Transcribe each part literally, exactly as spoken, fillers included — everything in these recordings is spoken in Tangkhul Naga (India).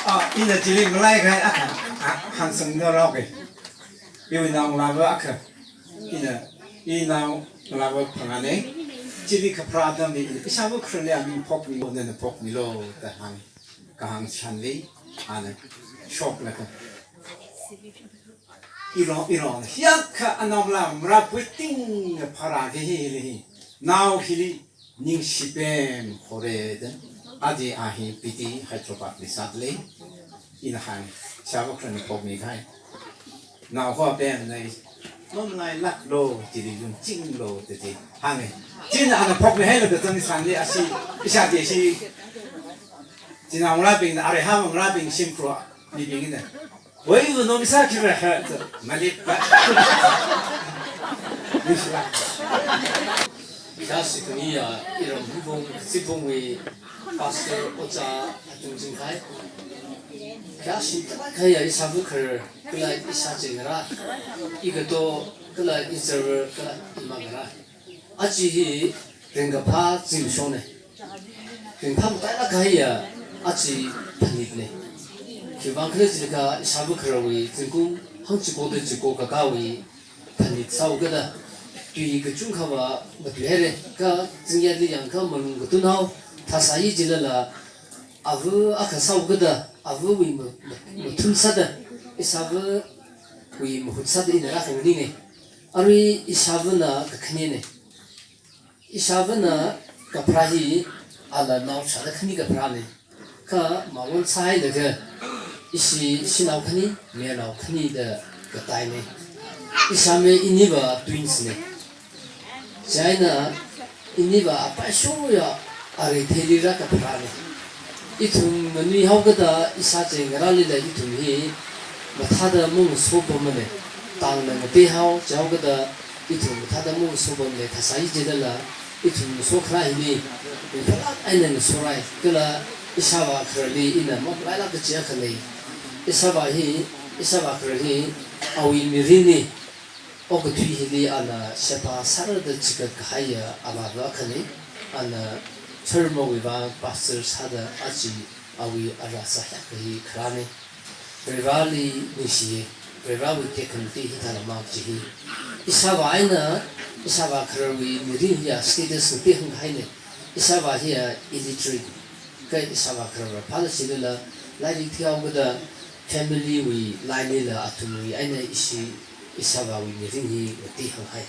Ah, ina chili malai kahai akha, ah, hāngsangda rāoke. Iwui naongalāva akha, ina, inaongalāva phangāne. Chili kapharā atamli, ishāva kharali aming phokmilu, nana phokmilu da hānga. Kahāng chānli, ana shoklaga, ilo, ilo, hiyākha anaongalā marāpuiting pharāki hili hi. Nao hili ningshi pemhore da. Aja a hi B D Hyderabad li sāda lei. Ina hānga, ishāva kharana phokmi kahai. Nao ho pemna, mamalailāklu, chili lungchinglu da chi hānga. Chieina ana phokmihailaga zangsanli ashi, ishāchi ashi, chinaongalābingna, arui hāngarābing shimkhur mibingna, "Woi, iwui naomayara sāki ra ha," da malippa. Ningshilāk. Khayāshi khani ya, iram Hungpung, Sipungwui pastor ojā atung chingkhai. Khayāshi talāk kahai ya, ishāva kharar kala ishāchi ngarā, igato kala izar kala imangarā. Aja hi ringkaphā zimikshona. Ringphā matailāk kahai ya, aja phanitna. Khiwuivang khala jilaga ishāva khararwui zingkum hangchiko da chiko kakāwui phanit sāhaokida, tui kachungkhava matuihaira, kha zingyatli yangakha malung katunhao, thasāya jilala, ava akha sāhaokida, avawui ma-, ma-, mathun sāda, ishāvawui mahut sāda ina rākhanganina. Arui ishāvana kakhanena. Ishāvana kapharā hi, ala nao shāda khani kapharāna. Kha mawon sāhailaga, ishi shanao khani, mayarnao khani da kataina. Ishāmei iniva twins na. Chieina iniva apaishoya arui theili rākapharāna. Ithumna nuihaokida ishāchi ngarālila ithum hi mathāda mangasopamana. Tangna ngateihao, chihaokida ithum mathāda mangasopamana, thasāya jilala, ithum ngasokharā hili, ringphālāk eina ngasorai, kala ishāvā khararli ina mamalailāk kachi akha lei. Ishāvā hi, ishāvā kharar hi, awui mirinli, okathui hili ana sheba sāra da chigat kahaiya avāva akhana, ana church mawui vang pastor sāda aja awui ara sāhaiakha hi kharāna. Varivarāli ningshiya, Varivarāwui tekhamatei hithāda mang chi hi. Ishāvā eina, ishāvā khararwui mirin hiya status ngatei hāngkahaina. Ishāvā hiya illiterate, kha ishāvā kharar phāla jilala, lairik thihaokida family wui line lila athumwui eina ishi ishāvāwui mirin hi ngatei hānghai.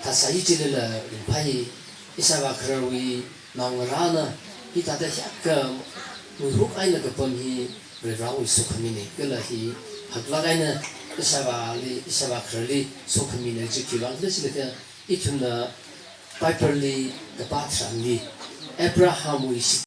Thasāya jilala ringphāya, ishāvā khararwui naongarāna hithāda hiyākha muihuk eina kapam hi Varivarāwui sokhamina, kala hi haklāk eina ishāvāli, ishāvā khararli sokhamina. Chi khiwuivang khala jilaga, ithumna Bible li kapā tharanli, Abrahamwui shi-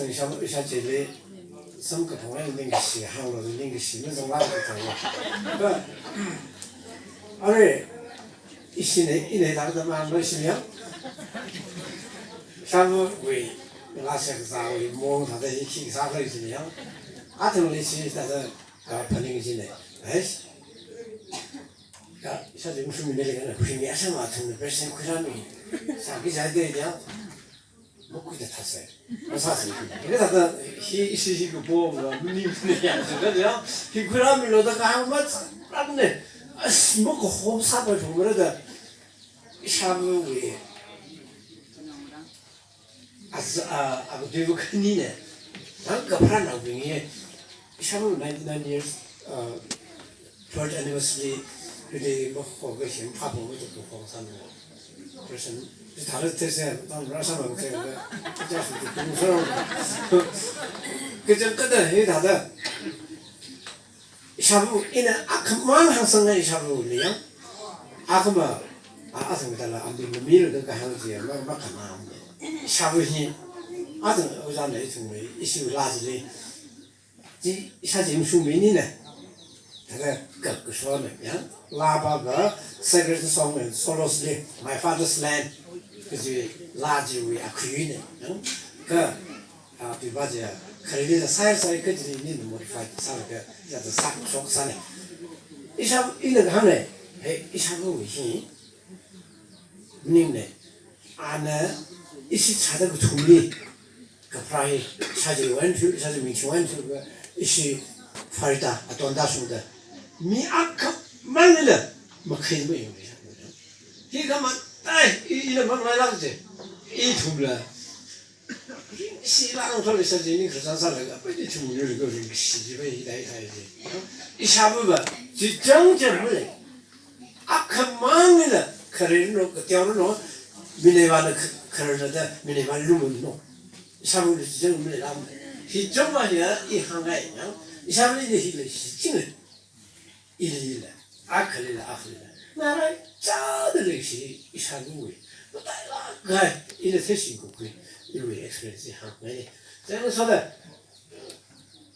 Isham, ishachili, samkaphang eina ningkashi hānglu, ningkashi mazanglāk kathālo. Kha, arui, ishina, ina thāda mahānglu ishina yang. Ishāvāwui, ngasā kazāwui maong thāda hi khi sākhala ishina yang. Athangli ishi thāda, ah, phaning ishina. Eish. Kha, ishachili mashungmida leikhala, khuimi asham athumna president khuirāmi. Sāki jai de yang. Makhuida thāsai. Masāsai. Hikathāda hi ishi hi kapo ma, maningmana yang sāda ya. Hi khuirāmilu da kahāng mazangramna. As, makaho sāpai phungmara da. Ishāvāwui. As, ah, ava tui va khanina. Nang kapharānaobing hi. Ishāvā ninety-nine years, uh, third anniversary, hili makho kashi phapong matuk ko sāna. Person, ji thāla these, tang rāsāma kathei ka, kaja su tu kung sāra. Kachangkhatta hithāda. Ishāvā ina akhamang hāngsanga ishāvāli yang. Akhama, a, athang tala ambi mamilu da kahāng chi, ma, makhanā. Ishāvā hi, athang ojāna ithumwui, ishi laa chili. Chi, ishachili mashungminina. Thāda kak kashona, ya. Laa pava, Sacred Song and Solos li, My Father's Land, kaji laa chiwui akhuina, ya. Kha, ah, pipa chi, khareli la sai sai kajili nina modify sālaga, ya da sāshok sāna. Ishā, ina kahāngna, he, ishāvāwui hi, maningmana, ana, ishi chāda kathumli, kapharā hi, ishachili went through, ishachili mingching went through ka, ishi farida, atonda shungda. Mi akhamangla, makhei mayo. Hi kama, ai, i, ila mamalailak je. Ithumla. Ringshi lang thole ishachili ning kazang sālaga, pai ithumli ko ringshi ji pai hi dai hai je. Ishāvāva, chichang chang male. Akhamangla, khararno, kateorano, mineiva na kha-, khararna da, mineiva lumonno. Ishāvāli chang male lam. Hi chang ma ya, i hāngngai yang. Ishāvāli hila shichinga. Ilila, akhalila, akhalila. Ngaraichāda leikashi ishāvāwui. Matailak kahai, ina theishi kukhui. Iwui experience hāngngai. Chang sāda.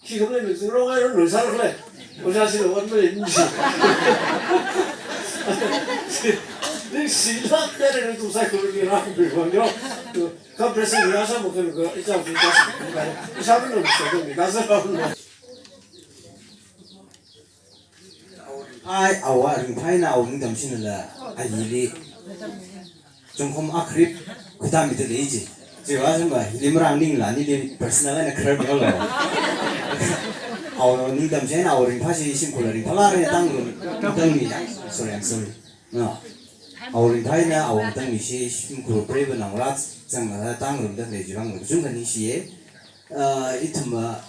Khi khamle mi zingrongai ron ron sāra khalei. Ojā shila wan male ningshi. Ningshilak kahai ron tu sai kuri rākhui wan yo. Kha president ya sāma khalu ka, ichao tu ya sāma khalu ka. Ishāvāna ningshi kami, nasa khalu. Ai, awo ringphā eina awo ningtam shinala, ayili. Chungkhom akhrip, khuitāmida lei ji. Chiva sāma, hili marānganingla, nili personal eina khararmilo. Awo ningtam shin, awo ringphā shi shimkhurla ringphālāk eina tangrum, tangmi ya. Sorry, I'm sorry. No. Awo ringphā eina awo tangmi shi shimkhur preiva naongarā zangla tangrumda lei jivang kachungkha ningshiya. Ah, ithumva,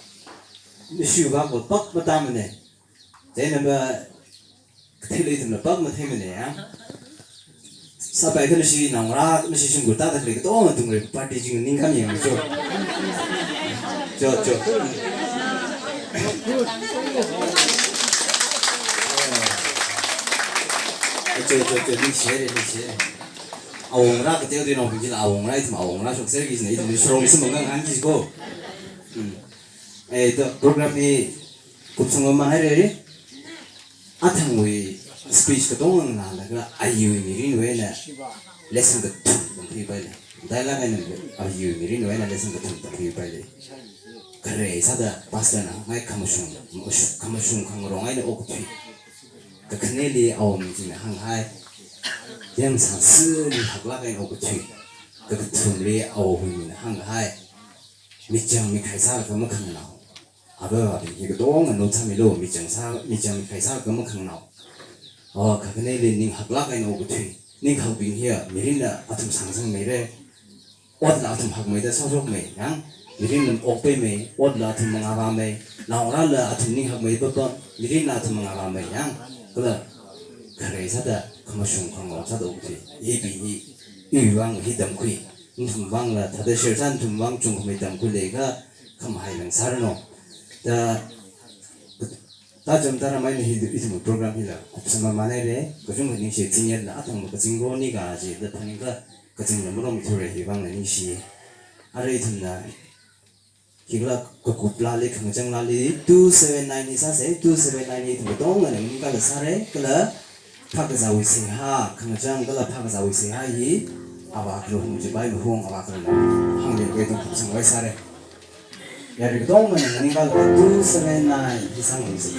nishiva ko pak matamane. Chieina ba, kathei lei ithumna pak matheimane ya. Sāpai kha nashi naongarā, nashi shimkhur tāda khalei katonga tungre party chi nganingkhami yang cho. Cho, cho. Cho, cho, cho, ningshi, ningshi. Awongarā kateoteonaobing chila awongarā, ithum awongarā shokser ki jina, ithum shorong ithum nganganki ko. Hmm. Eh, to program hi kupsung ma hairere. Athangwui speech katonga nganālaga ayiwui mirinwui eina lesson kathum tamkhuipaile. Dialogue eina ayiwui mirinwui eina lesson kathum tamkhuipaile. Khare sāda pastor na hānghai khamashung, khamashung khangarong eina okathui. Kakhaneli awo Mingchingna hānghai, yangsangsili haklāk eina okathui. Kakathumli awo Huimina hānghai, michang mikhai sālaga makhanganao. Ava avābing hi katonga note sāmilo, michang sā, michang mikhai sālaga makhanganao. Awo kakhaneli ning haklāk eina okathui. Ning hakbing hiya mirinna athum sāngsangmeire. Otla athum hakmeida sāshokmei, yang, mirinna okpeimei, otla athum mangāvāmei, naongarāla athum ning hakmei papa, mirinna athum mangāvāmei, yang, kala, khare sāda, khamashung khangarong sāda okathui, hibing hi, iwui vang hi tamkhui, nathum vangla, thāda share sā nathum vang chungkhamei tamkhui leiakha, khamahai lang sāranu. Da, Tacham tarameina hi ithum program hila, kupsung ma hairere, kachungkha ningshi, chingyatna athang ma kaching roni kaji, da phaningkha kachingla marom thura hi vangla ningshi. Arui ithumna, Hikhala kakup laali, khangachang laali, two seven nine hi sāsa, two seven nine hi ithum katongana nganingkala sāra, kala phākazāwui seihā, khangachang kala phākazāwui seihā hi, Avā Khararchān chibai mahung, Avā Khararchān hāngli kei ithum kupsangvai sāra. Yarui katongana nganingkala two seven nine hi sāngarumsa.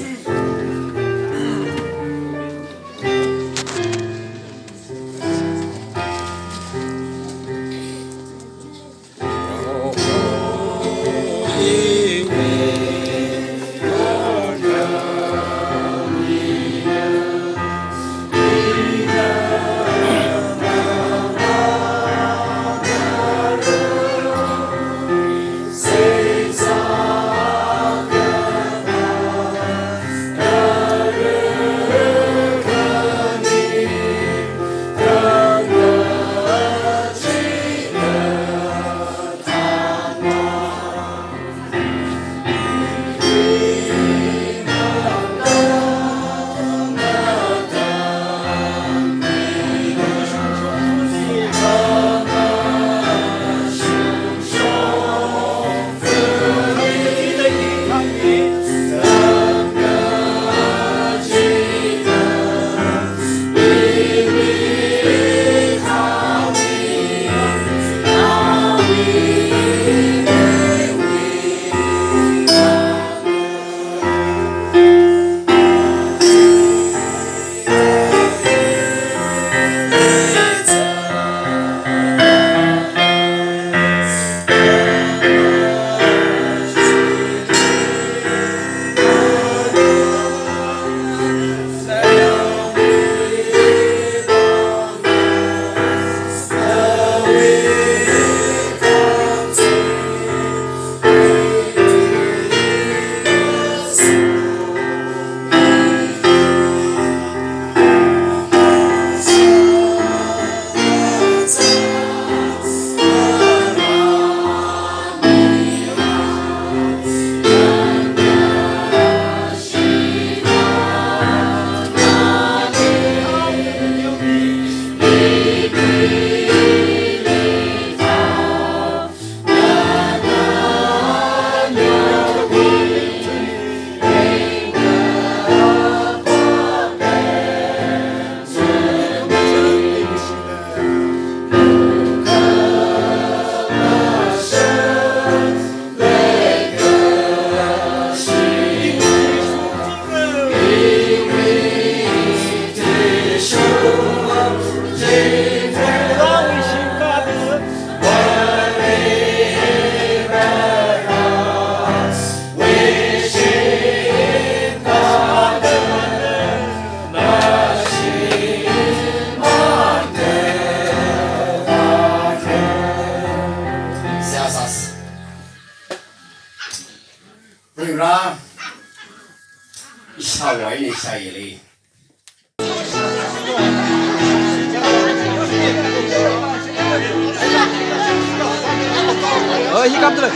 Ringra, ishāwui eina ishāyili. Oi, hi kam tule.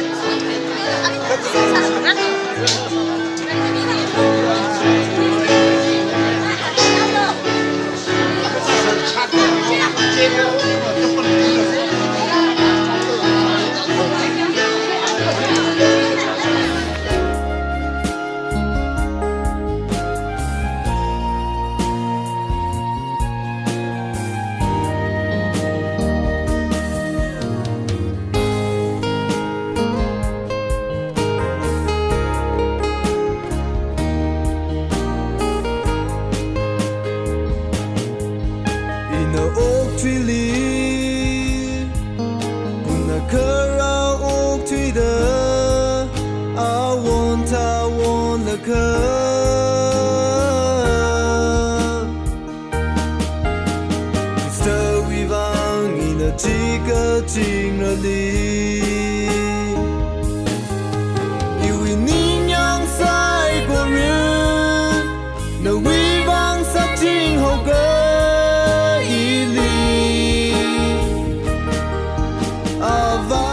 Ina okathuili, puna khara okathuida, awon thawon lakha. Khristawui vang ina chikachingrali, iwui ningyāng saikora nawui vang sāching haoka ili. Avā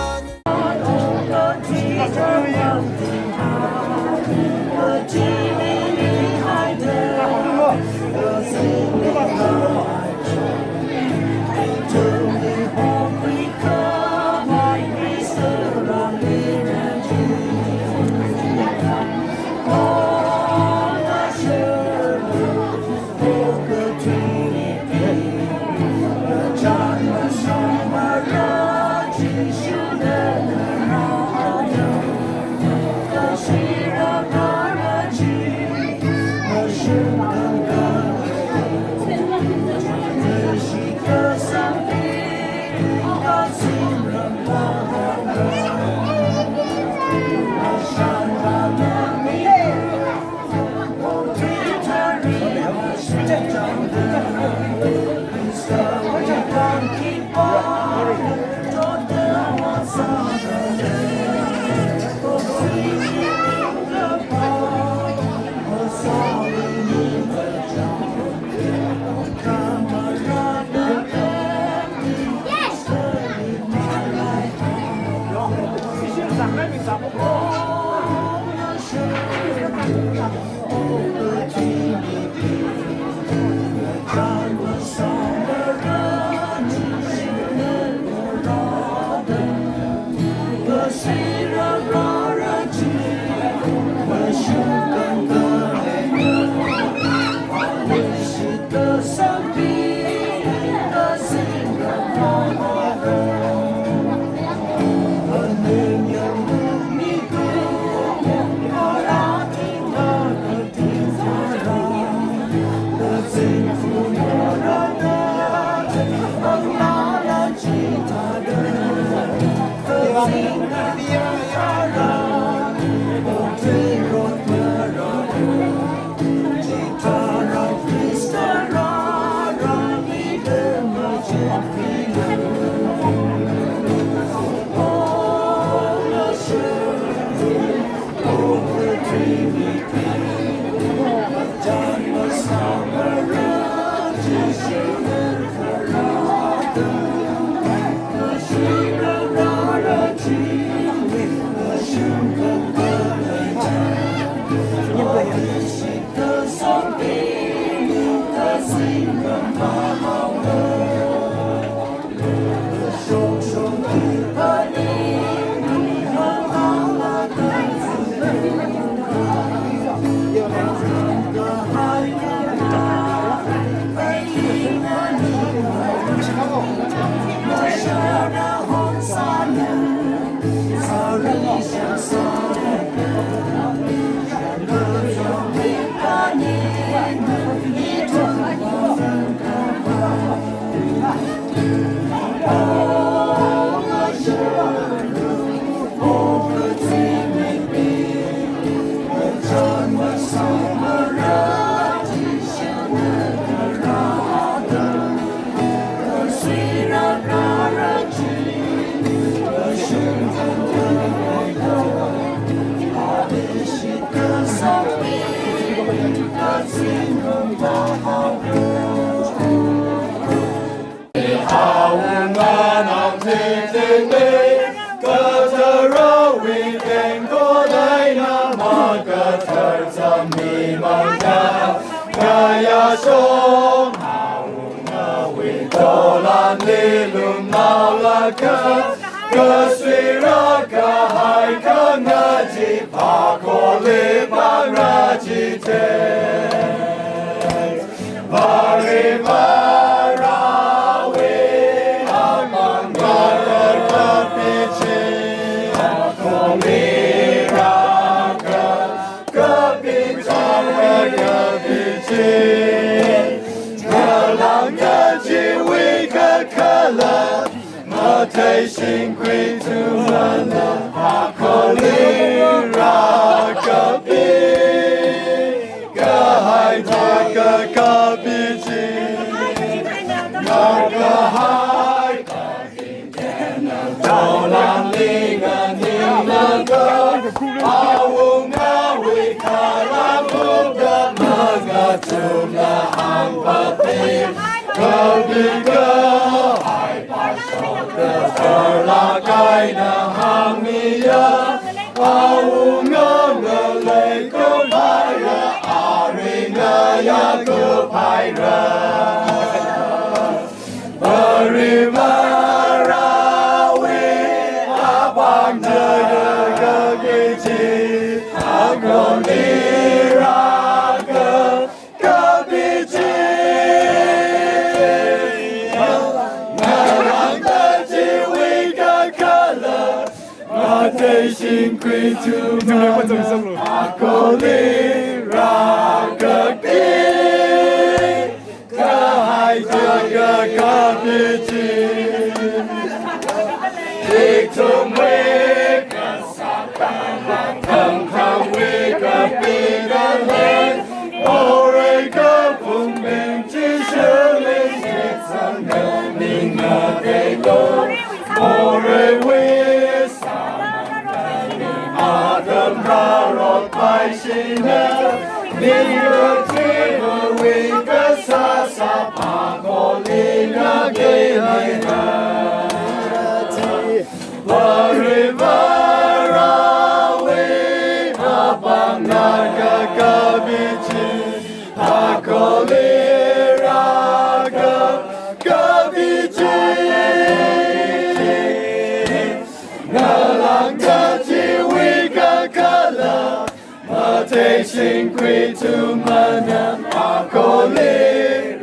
Teisingkhui tumana akoli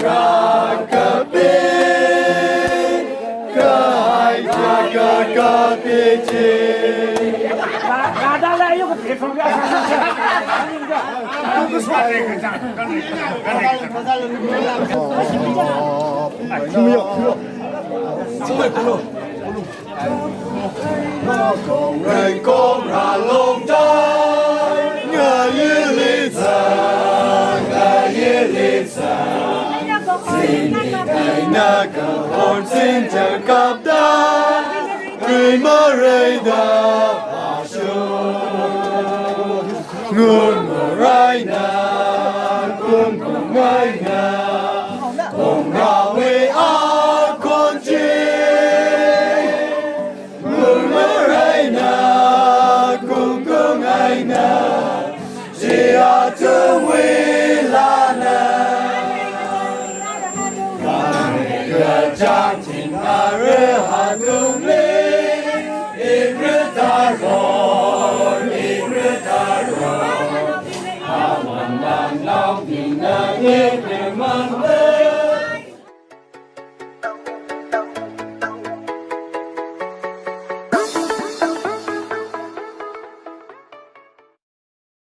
rakape. Kai jaka kape che. Kongrai kongra longda ngayili za, ngayili za. Sini kaina kahor sinja kapda rimaraida pasho. Ngun nguraina, kun kun ngaina, kongrawe akonje. Mumaraina, kungkungaina, chi atungwui lana. Kachang chinare atungli, ikrita roi